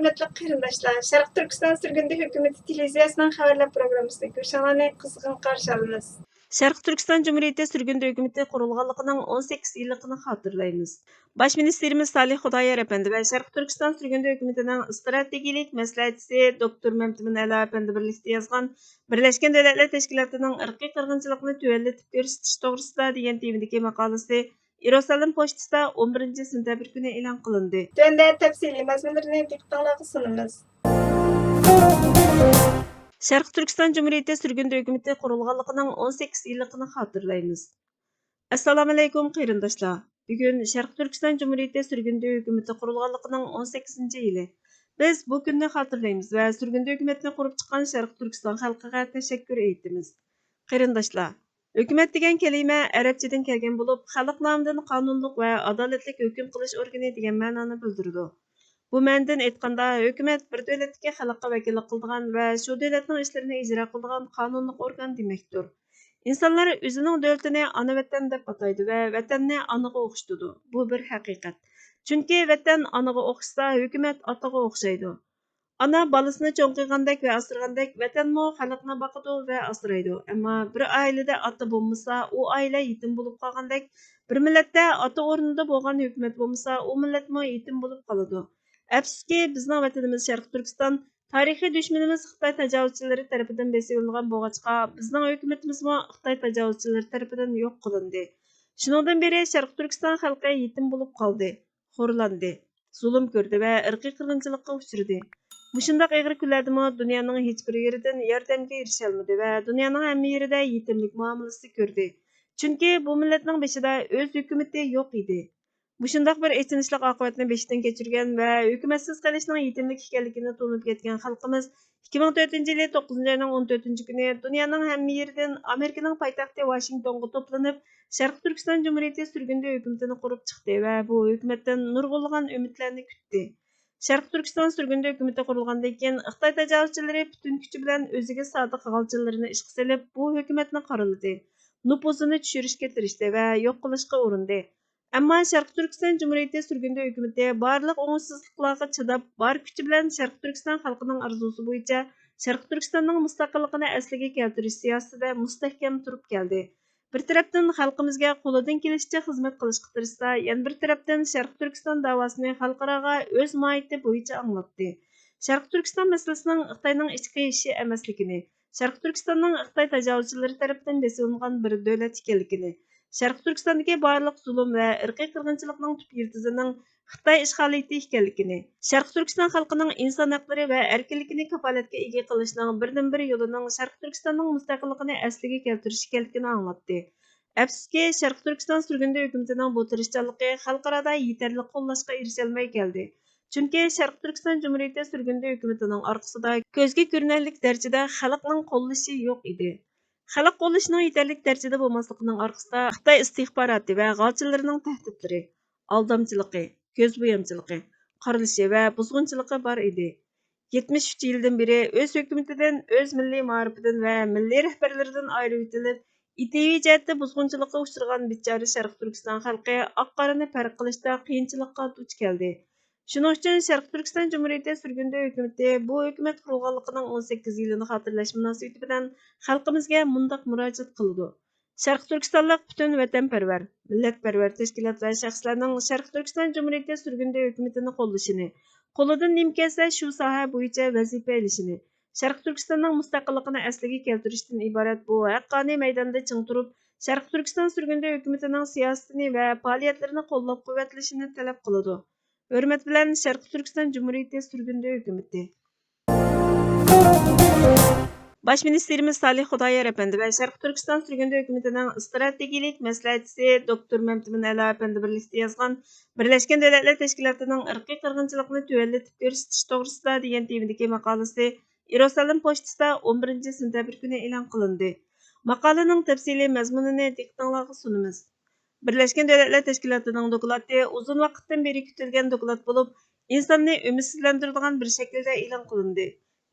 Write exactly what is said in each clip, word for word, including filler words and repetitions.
ھۆرمەتلىك قېرىنداشلار، شەرقىي تۈركىستان سۈرگۈندە ھۆكۈمىتى تېلېۋىزىيەسىنىڭ خەۋەرلەر پروگراممىسىدا كۆرۈشۈڭلارنى قىزغىن قارشى ئالىمىز. شەرقىي تۈركىستان جۇمھۇرىيىتى سۈرگۈندە ھۆكۈمىتى قۇرۇلغانلىقىنىڭ ئون سەككىز يىللىقىنى خاتىرىلەيمىز. باش مىنىستىرىمىز سالىھ خۇدايار ئەپەندى ۋە شەرقىي تۈركىستان سۈرگۈندە ھۆكۈمىتىنىڭ ئىستراتېگىيىلىك مەسلىھەتچىسى دوكتور مەمتىمىن ئەلا ئەپەندى بىرلىكتە يازغان بىرلەشكەن دۆلەتلەر تەشكىلاتىنىڭ ئىرقىي قىرغىنچىلىقنى تۆۋەنلىتىپ كۆرسىتىش توغرىسىدا دېگەن تېمىدىكى ماقالىسى يېرۇسالېم پوچتىسىدا ئون بىرىنچى سېنتەبىر كۈنى ئېلان قىلىندى. تۆۋەندە تەپسىلىي مەزمۇنلىرىنى دىققىتىڭلارغا سۇنىمىز. شەرقىي تۈركىستان جۇمھۇرىيىتى سۈرگۈندە ھۆكۈمىتى قۇرۇلغانلىقىنىڭ ئون سەككىز يىللىقىنى خاتىرىلەيمىز. ئەسسالامۇئەلەيكۇم قېرىنداشلار! بۈگۈن شەرقىي تۈركىستان جۇمھۇرىيىتى سۈرگۈندە ھۆكۈمىتى قۇرۇلغانلىقىنىڭ ئون سەككىزىنچى يىلى. بىز بۇ كۈننى خاتىرىلەيمىز ۋە سۈرگۈندە ھۆكۈمەتنى قۇرۇپ چىققان شەرقىي تۈركىستان خەلقىگە تەشەككۈر ئېيتىمىز. قېرىنداشلار، ھۆكۈمەت دېگەن كەلىمە ئەرەبچىدىن كەلگەن بولۇپ، خەلق نامىدىن قانۇنلۇق ۋە ئادالەتلىك ھۆكۈم قىلىش ئورگىنى دېگەن مەنانى بىلدۈرىدۇ. بۇ مەنىدىن ئېيتقاندا، ھۆكۈمەت بىر دۆلەتتىكى خەلققە ۋەكىللىك قىلىدىغان ۋە شۇ دۆلەتنىڭ ئىشلىرىنى ئىجرا قىلىدىغان قانۇنلۇق ئورگان دېمەكتۇر. ئىنسانلار ئۆزىنىڭ دۆلىتىنى ئانا ۋەتەن دەپ ئاتايدۇ ۋە ۋەتەننى ئانىغا ئوخشىتىدۇ. بۇ بىر ھەقىقەت. چۈنكى ۋەتەن ئانىغا ئوخشىسا، ھۆكۈمەت ئاتىغا ئوخشايدۇ. ئانا بالىسىنى چوڭ قىلغاندەك ۋە ئاسرىغاندەك، ۋەتەنمۇ خەلقنى باقىدۇ ۋە ئاسرايدۇ. ئەمما بىر ئائىلىدە ئاتا بولمىسا، ئۇ ئائىلە يېتىم بولۇپ قالغاندەك، بىر مىللەتتە ئاتا ئورنىدا بولغان ھۆكۈمەت بولمىسا، ئۇ مىللەتمۇ يېتىم بولۇپ قالىدۇ. ئەپسۇسكى، بىزنىڭ ۋەتىنىمىز شەرقىي تۈركىستان تارىخىي دۈشمىنىمىز خىتاي تاجاۋۇزچىلىرى تەرىپىدىن بېسىۋېلىنغان بولغاچقا، بىزنىڭ ھۆكۈمىتىمىزمۇ خىتاي تاجاۋۇزچىلىرى تەرىپىدىن يوق قىلىندى. شۇنىڭدىن بېرى شەرقىي تۈركىستان خەلقى يېتىم بولۇپ قالدى، خورلاندى، زۇلۇم كۆردى ۋە ئىرقىي قىرغىنچىلىققا ئۇچرىدى. مۇشۇنداق ئېغىر كۈنلەردىمۇ دۇنيانىڭ ھېچبىر يېرىدىن ياردەمگە ئېرىشەلمىدى ۋە دۇنيانىڭ ھەممە يېرىدە يېتىملىك مۇئامىلىسى كۆردى. چۈنكى بۇ مىللەتنىڭ بېشىدا ئۆز ھۆكۈمىتى يوق ئىدى. مۇشۇنداق بىر ئېچىنىشلىق ئاقىۋەتنى بېشىدىن كەچۈرگەن ۋە ھۆكۈمەتسىز قېلىشنىڭ يېتىملىك ئىكەنلىكىنى تونۇپ يەتكەن خەلقىمىز ئىككى مىڭ تۆتىنچى يىلى توققۇزىنچى ئاينىڭ ئون تۆتىنچى كۈنى دۇنيانىڭ ھەممە يېرىدىن ئامېرىكىنىڭ پايتەختى ۋاشىنگتونغا توپلىنىپ، شەرقىي تۈركىستان جۇمھۇرىيىتى سۈرگۈندە ھۆكۈمىتىنى قۇرۇپ چىقتى ۋە بۇ ھۆكۈمەتتىن نۇرغۇنلىغان ئۈمىدلەرنى كۈتتى. شەرقىي تۈركىستان سۈرگۈندە ھۆكۈمىتى قۇرۇلغاندىن كېيىن، خىتاي تاجاۋۇزچىلىرى پۈتۈن كۈچى بىلەن ئۆزىگە سادىق غالچىلىرىنى ئىشقا سېلىپ، بۇ ھۆكۈمەتنى قارىلىدى، نوپۇزىنى چۈشۈرۈشكە تىرىشتى ۋە يوق قىلىشقا ئۇرۇندى. ئەمما شەرقىي تۈركىستان جۇمھۇرىيىتى سۈرگۈندە ھۆكۈمىتى بارلىق ئوڭۇشسىزلىقلارغا چىداپ، بار كۈچى بىلەن شەرقىي تۈركىستان خەلقىنىڭ ئارزۇسى بويىچە شەرقىي تۈركىستاننىڭ مۇستەقىللىقىنى ئەسلىگە كەلتۈرۈش سىياسىتىدە مۇستەھكەم تۇرۇپ كەلدى. بىر تەرەپتىن خەلقىمىزگە قولىدىن كېلىشىچە خىزمەت قىلىشقا تىرىشسا، يەنە بىر تەرەپتىن شەرقىي تۈركىستان داۋاسىنى خەلقئاراغا ئۆز ماھىيىتى بويىچە ئاڭلاتتى. شەرقىي تۈركىستان مەسىلىسىنىڭ خىتاينىڭ ئىچكى ئىشى ئەمەسلىكىنى، شەرقىي تۈركىستاننىڭ خىتاي تاجاۋۇزچىلىرى تەرىپىدىن بېسىۋېلىنغان بىر دۆلەت ئىكەنلىكىنى، شەرقىي تۈركىستاندىكى بارلىق زۇلۇم ۋە ئىرقىي قىرغىنچىلىقنىڭ تۈپ يىلتىزىنىڭ خىتاي ئىشغالىيىتى ئىكەنلىكىنى، شەرقىي تۈركىستان خەلقىنىڭ ئىنسان ھەقلىرى ۋە ئەركىنلىكىنى كاپالەتكە ئىگە قىلىشنىڭ بىردىنبىر يولىنىڭ شەرقىي تۈركىستاننىڭ مۇستەقىللىقىنى ئەسلىگە كەلتۈرۈش ئىكەنلىكىنى ئاڭلاتتى. ئەپسۇسكى، شەرقىي تۈركىستان سۈرگۈندە ھۆكۈمىتىنىڭ بۇ تىرىشچانلىقى خەلقئارادا يېتەرلىك قوللاشقا ئېرىشەلمەي كەلدى. چۈنكى شەرقىي تۈركىستان جۇمھۇرىيىتى سۈرگۈندە ھۆكۈمىتىنىڭ ئارقىسىدا كۆزگە كۆرۈنەرلىك دەرىجىدە خەلقنىڭ قوللىشى يوق ئىدى. خەلق قوللىشىنىڭ يېتەرلىك دەرىجىدە بولماسلىقىنىڭ ئارقىسىدا خىتاي ئىستىخباراتى ۋە غالچىلىرىنىڭ تەھدىتلىرى، ئالدامچىلىقى، كۆز بويامچىلىقى، قارىلىشى ۋە بۇزغۇنچىلىقى بار ئىدى. يەتمىش ئۈچ يىلدىن بېرى ئۆز ھۆكۈمىتىدىن، ئۆز مىللىي مائارىپىدىن ۋە مىللىي رەھبەرلىرىدىن ئايرىۋېتىلىپ، ئىدىيەۋى جەھەتتە بۇزغۇنچىلىققا ئۇچرىغان بىچارە شەرقىي تۈركىستان خەلقى ئاق-قارىنى پەرق قىلىشتا قىيىنچىلىققا دۇچ كەلدى. شۇنىڭ ئۈچۈن شەرقىي تۈركىستان جۇمھۇرىيىتى سۈرگۈندە ھۆكۈمىتى بۇ ھۆكۈمەت قۇرۇلغانلىقىنىڭ ئون سەككىز يىلىنى خاتىرىلەش مۇناسىۋىتى بىلەن خەلقىمىزگە مۇنداق مۇراجىئەت قىلىدۇ: شەرقىي تۈركىستانلىق پۈتۈن ۋەتەنپەرۋەر، مىللەتپەرۋەر تەشكىلات ۋە شەخسلەرنىڭ شەرقىي تۈركىستان جۇمھۇرىيىتى سۈرگۈندە ھۆكۈمىتىنى قوللىشىنى، قولىدىن نېمە كەلسە شۇ ساھە بويىچە ۋەزىپە ئېلىشىنى، شەرقىي تۈركىستاننىڭ مۇستەقىللىقىنى ئەسلىگە كەلتۈرۈشتىن ئىبارەت بۇ ھەققانىي مەيداندا چىڭ تۇرۇپ، شەرقىي تۈركىستان سۈرگۈندە ھۆكۈمىتىنىڭ سىياسىتىنى ۋە پائالىيەتلىرىنى قوللاپ-قۇۋۋەتلىشىنى تەلەپ قىلىدۇ. ھۆرمەت بىلەن، شەرقىي تۈركىستان جۇمھۇرىيىتى سۈرگۈندە ھۆكۈمىتى. باش مىنىستىرىمىز سالىھ خۇدايار ئەپەندى ۋە شەرقىي تۈركىستان سۈرگۈندە ھۆكۈمىتىنىڭ ئىستراتېگىيىلىك مەسلىھەتچىسى دوكتور مەمتىمىن ئەلا ئەپەندى بىرلىكتە يازغان بىرلەشكەن دۆلەتلەر تەشكىلاتىنىڭ ئىرقىي قىرغىنچىلىقنى تۆۋەنلىتىپ كۆرسىتىش توغرىسىدا دېگەن تېمىدىكى ماقالىسى يېرۇسالېم پوچتىسىدا ئون بىرىنچى سېنتەبىر كۈنى ئېلان قىلىندى. ماقالىنىڭ تەپسىلىي مەزمۇنىنى دىققىتىڭلارغا سۇنىمىز. بىرلەشكەن دۆلەتلەر تەشكىلاتىنىڭ دوكلاتى ئۇزۇن ۋاقىتتىن بېرى كۈتۈلگەن دوكلات بولۇپ، ئىنساننى ئۈمىدسىزلەندۈرىدىغان بىر شەكىلدە ئېلان قىلىندى.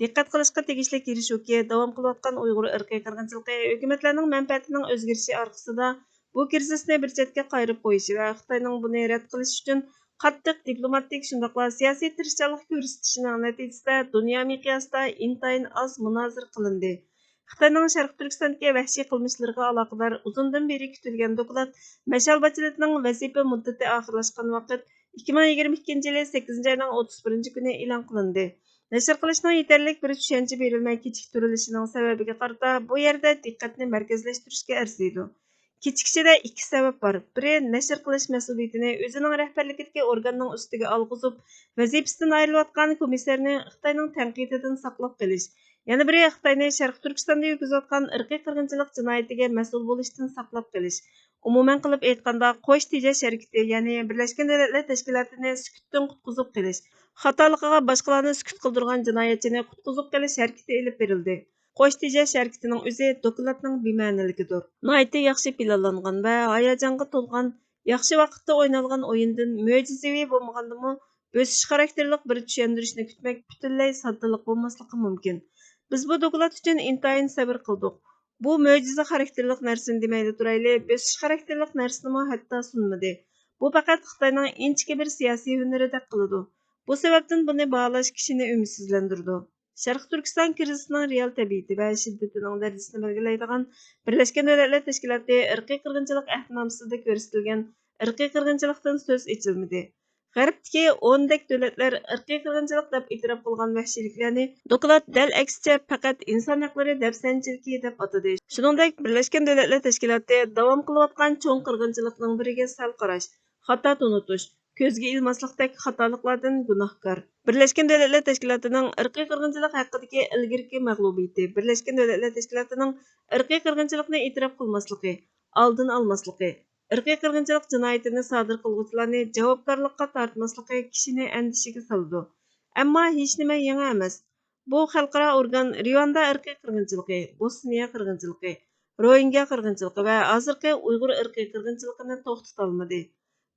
دىققەت قىلىشقا تېگىشلىك يېرى شۇكى، داۋام قىلىۋاتقان ئۇيغۇر ئىرقىي قىرغىنچىلىقى ھۆكۈمەتلەرنىڭ مەنپەئەتىنىڭ ئۆزگىرىشى ئارقىسىدا، بۇ كىرىزىسنى بىر چەتكە قايرىپ قويۇشى ۋە خىتاينىڭ بۇنى رەت قىلىشى ئۈچۈن قاتتىق دىپلوماتىك، شۇنداقلا سىياسىي تىرىشچانلىق كۆرسىتىشىنىڭ نەتىجىسىدە دۇنيا مىقياسىدا ئىنتايىن ئاز مۇنازىرە قىلىندى. خىتاينىڭ شەرقىي تۈركىستاندىكى ۋەھشىي قىلمىشلىرىغا ئالاقىدار ئۇزۇندىن بېرى كۈتۈلگەن دوكلات مەشئەل باچىلىتىنىڭ ۋەزىپە مۇددىتى ئاخىرلاشقان ۋاقىت، ئىككى مىڭ يىگىرمە ئىككىنچى يىلى سەككىزىنچى ئاينىڭ ئوتتۇز بىرىنچى كۈنى ئېلان قىلىندى. نەشر قىلىشنىڭ يېتەرلىك بىر چۈشەنچە بېرىلمەي كېچىكتۈرۈلۈشىنىڭ سەۋەبىگە قارىتا، بۇ يەردە دىققەتنى مەركەزلەشتۈرۈشكە ئەرزىيدۇ. كېچىكىشىدە ئىككى سەۋەب بار. بىرى، نەشر قىلىش مەسئۇلىيىتىنى ئۆزىنىڭ رەھبەرلىكىدىكى ئورگاننىڭ ئۈستىگە ئالغۇزۇپ، ۋەزىپىسىدىن ئايرىلىۋاتقان كومىسسارنى خىتاينىڭ تەنقىدىدىن ساقلاپ قېلىش. يەنە بىرى، خىتاينى شەرقىي تۈركىستاندا يۈرگۈزۈۋاتقان ئىرقىي قىرغىنچىلىق جىنايىتىگە مەسئۇل بولۇشتىن ساقلاپ قېلىش. ئومۇمەن قىلىپ ئېيتقاندا، قوش تېجەش ھەرىكىتى، يەنى بىرلەشكەن دۆلەتلەر تەشكىلاتىنى سۈكۈتتىن قۇتقۇزۇپ قېلىش، خاتالىقىغا باشقىلارنى سۈكۈت قىلدۇرغان جىنايەتچىنى قۇتقۇزۇپ قېلىش ھەرىكىتى ئېلىپ بېرىلدى. قوش تېجەش ھەرىكىتىنىڭ ئۆزى دوكلاتنىڭ بىمەنىلىكىدۇر. ناھايىتى ياخشى پىلانلانغان ۋە ھاياجانغا تولغان، ياخشى ۋاقىتتا ئوينالغان ئويۇندىن مۆجىزىۋى بولمىغاندىمۇ، بۆسۈش خاراكتېرلىق بىر چۈشەندۈرۈشنى كۈتمەك پۈتۈنلەي ساددىلىق بولماسلىقى مۇمكىن. بىز بۇ دوكلات ئۈچۈن ئىنتايىن سەۋر قىلدۇق. بۇ مۆجىزە خاراكتېرلىق نەرسىنى دېمەيلا تۇرايلى، بۆسۈش خاراكتېرلىق نەرسىنىمۇ ھەتتا سۇنمىدى. بۇ پەقەت خىتاينىڭ ئىنچىكە بىر سىياسىي ھۈنىرىدەك قىلىدۇ. بۇ سەۋەبتىن بۇنى باھالاش كىشىنى ئۈمىدسىزلەندۈرىدۇ. شەرقىي تۈركىستان كىرىزىسىنىڭ رېئال تەبىئىتى ۋە شىددىتىنىڭ دەرىجىسىنى بەلگىلەيدىغان بىرلەشكەن دۆلەتلەر تەشكىلاتى ئىرقىي قىرغىنچىلىق ئەھدىنامىسىدە كۆرسىتىلگەن ئىرقىي قىرغىنچىلىقتىن سۆز ئېچىلمىدى. غەربتىكى ئوندەك دۆلەتلەر ئىرقىي قىرغىنچىلىق دەپ ئېتىراپ قىلغان ۋەھشىيلىكلەرنى دوكلات دەل ئەكسىچە پەقەت ئىنسان ھەقلىرى دەپسەندىچىلىكى دەپ ئاتىدى. شۇنىڭدەك بىرلەشكەن دۆلەتلەر تەشكىلاتى داۋام قىلىۋاتقان چوڭ قىرغىنچىلىقنىڭ بىرىگە سەل قاراش، خاتا تونۇتۇش، كۆزگە ئىلماسلىقتەك خاتالىقلاردىن گۇناھكار. بىرلەشكەن دۆلەتلەر تەشكىلاتىنىڭ ئىرقىي قىرغىنچىلىق ھەققىدىكى ئىلگىرىكى مەغلۇبىيىتى، بىرلەشكەن دۆلەتلەر تەشكىلاتىنىڭ ئىرقىي قىرغىنچىلىقنى ئېتىراپ قىلماسلىقى، ئالدىنى ئالماسلىقى، ئىرقىي قىرغىنچىلىق جىنايىتىنى سادىر قىلغۇچىلارنى جاۋابكارلىققا تارتماسلىقى كىشىنى ئەندىشىگە سالىدۇ. ئەمما ھېچنېمە يېڭى ئەمەس. بۇ خەلقئارا ئورگان رىۋاندا ئىرقىي قىرغىنچىلىقى، بوسنىيە قىرغىنچىلىقى، روھىنگيا قىرغىنچىلىقى ۋە ھازىرقى ئۇيغۇر ئىرقىي قىرغىنچىلىقىنى توختىتالمىدى.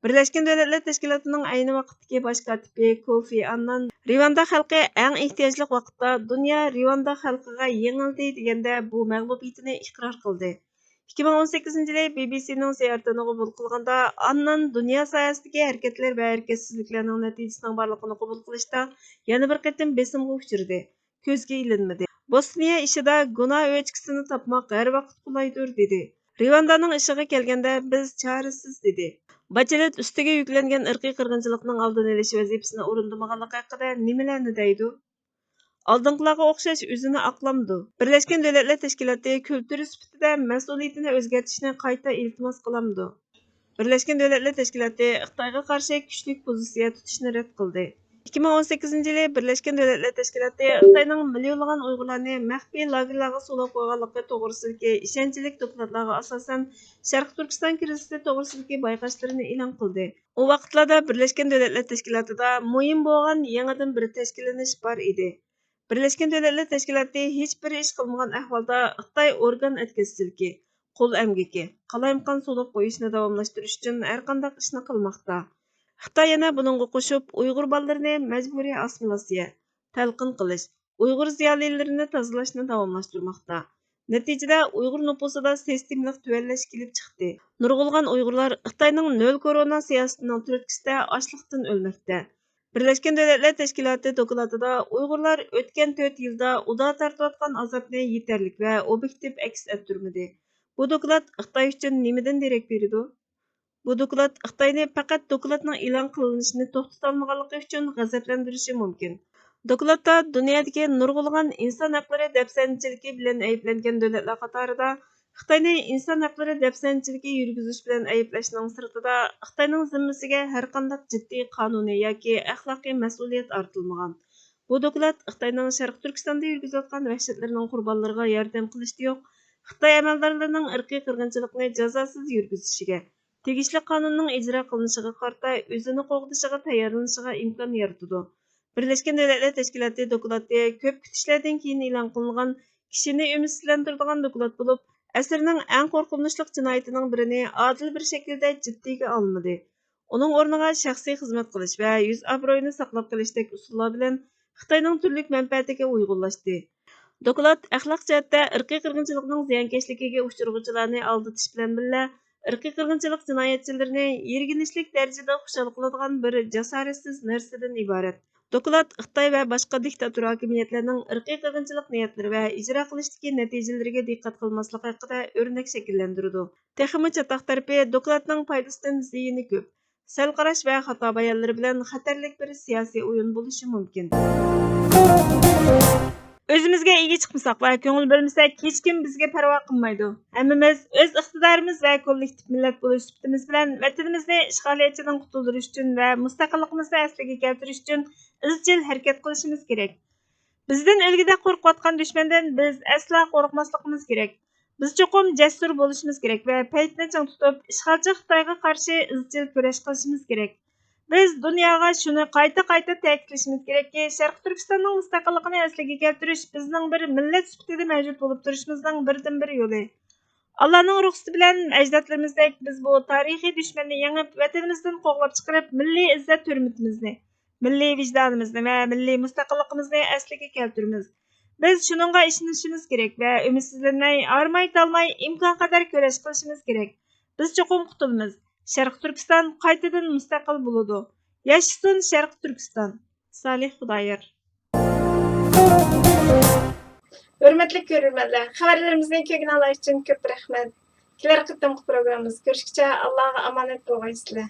بىرلەشكەن دۆلەتلەر تەشكىلاتىنىڭ ئەينى ۋاقىتتىكى باش كاتىپى كوفى ئاننان رىۋاندا خەلقى ئەڭ ئېھتىياجلىق ۋاقىتتا دۇنيا رىۋاندا خەلقىگە يېڭىلدى دېگەندە بۇ مەغلۇبىيىتىنى ئىقرار قىلدى. ئىككى مىڭ ئون سەككىزىنچى يىلى بى بى سىنىڭ زىيارىتىنى قوبۇل قىلغاندا، ئاننان دۇنيا ساھەسىدىكى ھەرىكەتلەر ۋە ھەرىكەتسىزلىكلەرنىڭ نەتىجىسىنىڭ بارلىقىنى قوبۇل قىلىشتا يەنە بىر قېتىم بېسىمغا ئۇچرىدى. كۆزگە ئىلىنمىدى. بوسنىيە ئىشىدا گۇناھ ئۆچكىسىنى تاپماق ھەر ۋاقىت قولايدۇر، دېدى. رىۋاندانىڭ ئىشىغا كەلگەندە، بىز چارىسىز، دېدى. باچېلېت ئۈستىگە يۈكلەنگەن ئىرقىي قىرغىنچىلىقنىڭ ئالدىنى ئېلىش ۋەزىپىسىنى ئورۇندىمىغانلىقى ھەققىدە نېمىلەرنى دەيدۇ؟ ئالدىنقىلارغا ئوخشاش ئۆزىنى ئاقلامدۇ؟ بىرلەشكەن دۆلەتلەر تەشكىلاتى كۈلتۈرى سۈپىتىدە مەسئۇلىيىتىنى ئۆزگەرتىشنى قايتا ئىلتىماس قىلامدۇ؟ بىرلەشكەن دۆلەتلەر تەشكىلاتى خىتايغا قارشى كۈچلۈك پوزىتسىيە تۇتۇشنى رەت قىلدى. ئىككى مىڭ ئون سەككىزىنچى يىلى بىرلەشكەن دۆلەتلەر تەشكىلاتى خىتاينىڭ مىليونلىغان ئۇيغۇرلارنى مەخپىي لاگېرلارغا سولاپ قويغانلىقى توغرىسىدىكى ئىشەنچلىك دوكلاتلارغا ئاساسەن، شەرقىي تۈركىستان كىرىزىسى توغرىسىدىكى بايقاشلىرىنى ئېلان قىلدى. ئۇ ۋاقىتلاردا بىرلەشكەن دۆلەتلەر تەشكىلاتىدا مۇھىم بولغان يېڭىدىن بىر تەشكىللىنىش بار ئىدى. بىرلەشكەن دۆلەتلەر تەشكىلاتى ھېچبىر ئىش قىلمىغان ئەھۋالدا خىتاي ئورگان ئەتكەسچىلىكى، قول ئەمگىكى، قالايمىقان سولاپ قويۇشنى داۋاملاشتۇرۇش ئۈچۈن ھەرقانداق ئىشنى قىلماقتا. خىتاي يەنە بۇنىڭغا قوشۇپ ئۇيغۇر بالىلىرىنى مەجبۇرىي ئاسسىمىلياتسىيە، تەلقىن قىلىش، ئۇيغۇر زىيالىيلىرىنى تازىلاشنى داۋاملاشتۇرماقتا. نەتىجىدە ئۇيغۇر نوپۇسىدا سىستېمىلىق تۆۋەنلەش كېلىپ چىقتى. نۇرغۇنلىغان ئۇيغۇرلار خىتاينىڭ نۆل كورونا سىياسىتىنىڭ تۈرتكىسىدە ئاچلىقتىن ئۆلمەكتە. بىرلەشكەن دۆلەتلەر تەشكىلاتى دوكلاتىدا ئۇيغۇرلار ئۆتكەن تۆت يىلدا ئۇدا تارتىۋاتقان ئازابنى يېتەرلىك ۋە ئوبيېكتىپ ئەكس ئەتتۈرمىدى. بۇ دوكلات خىتاي ئۈچۈن نېمىدىن دېرەك بېرىدۇ؟ بۇ دوكلات خىتاينى پەقەت دوكلاتنىڭ ئېلان قىلىنىشىنى توختىتالمىغانلىقى ئۈچۈن غەزەپلەندۈرۈشى مۇمكىن. دوكلاتتا دۇنيادىكى نۇرغۇنلىغان ئىنسان ھەقلىرى دەپسەندىچىلىكى بىلەن ئەيىبلەنگەن دۆلەتلەر قاتارىدا خىتاينى ئىنسان ھەقلىرى دەپسەندىچىلىكى يۈرگۈزۈش بىلەن ئەيىبلەشنىڭ سىرتىدا، خىتاينىڭ زىممىسىگە ھەرقانداق جىددىي قانۇنىي ياكى ئەخلاقىي مەسئۇلىيەت ئارتىلمىغان. بۇ دوكلات خىتاينىڭ شەرقىي تۈركىستاندا يۈرگۈزۈۋاتقان ۋەھشەتلىرىنىڭ قۇربانلىرىغا ياردەم قىلىشتا يوق، خىتاي ئەمەلدارلىرىنىڭ ئىرقىي قىرغىنچىلىقنى جازاسىز يۈرگۈزۈشىگە، تېگىشلىك قانۇننىڭ ئىجرا قىلىنىشىغا قارىتا ئۆزىنى قوغدىشىغا تەييارلىنىشىغا ئىمكان يارىتىدۇ. بىرلەشكەن دۆلەتلەر تەشكىلاتى دوكلاتى كۆپ كۈتۈشلەردىن كېيىن ئېلان قىلىنغان، كىشىنى ئۈمىدسىزلەندۈرىدىغان دوكلات بولۇپ، ئەسىرنىڭ ئەڭ قورقۇنچلۇق جىنايىتىنىڭ بىرىنى ئادىل بىر شەكىلدە جىددىيگە ئالمىدى. ئۇنىڭ ئورنىغا شەخسىي خىزمەت قىلىش ۋە يۈز ئابرۇيىنى ساقلاپ قېلىشتەك ئۇسۇللار بىلەن خىتاينىڭ تۈرلۈك مەنپەئەتىگە ئۇيغۇنلاشتى. دوكلات ئەخلاق جەھەتتە ئىرقىي قىرغىنچىلىقنىڭ زىيانكەشلىكىگە ئۇچرىغۇچىلارنى ئالدىتىش بىلەن بىللە، ئىرقىي قىرغىنچىلىق جىنايەتچىلىرىنى يىرگىنچلىك دەرىجىدە خۇشال قىلىدىغان بىر جاسارەتسىز نەرسىدىن ئىبارەت. دوكلات خىتاي ۋە باشقا دىكتاتور ھاكىمىيەتلەرنىڭ ئىرقىي قىرغىنچىلىق نىيەتلىرى ۋە ئىجرا قىلىشتىكى نەتىجىلىرىگە دىققەت قىلماسلىقى ھەققىدە ئۆرنەك شەكىللەندۈرىدۇ. تېخىمۇ چاتاق تەرىپى، دوكلاتنىڭ پايدىسىدىن زىيىنى كۆپ، سەل قاراش ۋە خاتا بايانلىرى بىلەن خەتەرلىك بىر سىياسىي ئويۇن بولۇشى مۇمكىن. ئۆزىمىزگە ئىگە چىقمىساق ۋە كۆڭۈل بۆلمىسەك، ھېچكىم بىزگە پەرۋا قىلمايدۇ. ھەممىمىز ئۆز ئىقتىدارىمىز ۋە كوللېكتىپ مىللەت بولۇش سۈپىتىمىز بىلەن ۋەتىنىمىزنى ئىشغالىيەتچىدىن قۇتۇلدۇرۇش ئۈچۈن ۋە مۇستەقىللىقىمىزنى ئەسلىگە كەلتۈرۈش ئۈچۈن ئىزچىل ھەرىكەت قىلىشىمىز كېرەك. بىزدىن ئۆلگۈدەك قورقۇۋاتقان دۈشمەندىن بىز ئەسلا قورقماسلىقىمىز كېرەك. بىز چوقۇم جەسۇر بولۇشىمىز كېرەك ۋە پەيتنى چىڭ تۇتۇپ، ئىشغالچى خىتايغا قارشى ئىزچىل كۈرەش قىلىشىمىز كېرەك. بىز دۇنياغا شۇنى قايتا-قايتا تەكىتلىشىمىز كېرەككى، شەرقىي تۈركىستاننىڭ مۇستەقىللىقىنى ئەسلىگە كەلتۈرۈش بىزنىڭ بىر مىللەت سۈپىتىدە مەۋجۇت بولۇپ تۇرۇشىمىزنىڭ بىردىنبىر يولى. ئاللانىڭ رۇخسىتى بىلەن ئەجدادلىرىمىزدەك بىز بۇ تارىخىي دۈشمەننى يېڭىپ، ۋەتىنىمىزدىن قوغلاپ چىقىرىپ، مىللىي ئىززەت-ھۆرمىتىمىزنى، مىللىي ۋىجدانىمىزنى ۋە مىللىي مۇستەقىللىقىمىزنى ئەسلىگە كەلتۈرىمىز. بىز شۇنىڭغا ئىشىنىشىمىز كېرەك ۋە ئۈمىدسىزلەنمەي، ھارماي-تالماي ئىمكانقەدەر كۈرەش قىلىشىمىز كېرەك. بىز چوقۇم قۇتۇلىمىز. شەرقىي تۈركىستان قايتىدىن مۇستەقىل بولىدۇ. ياشىسۇن شەرقىي تۈركىستان! سالىھ خۇدايار. ھۆرمەتلىك كۆرۈرمەنلەر، خەۋەرلىرىمىزنى كۆرگىنىڭلار ئۈچۈن كۆپ رەھمەت. كېلەر قېتىمقى پروگراممىمىزدا كۆرۈشكىچە ئاللاغا ئامانەت بولغايسىلەر.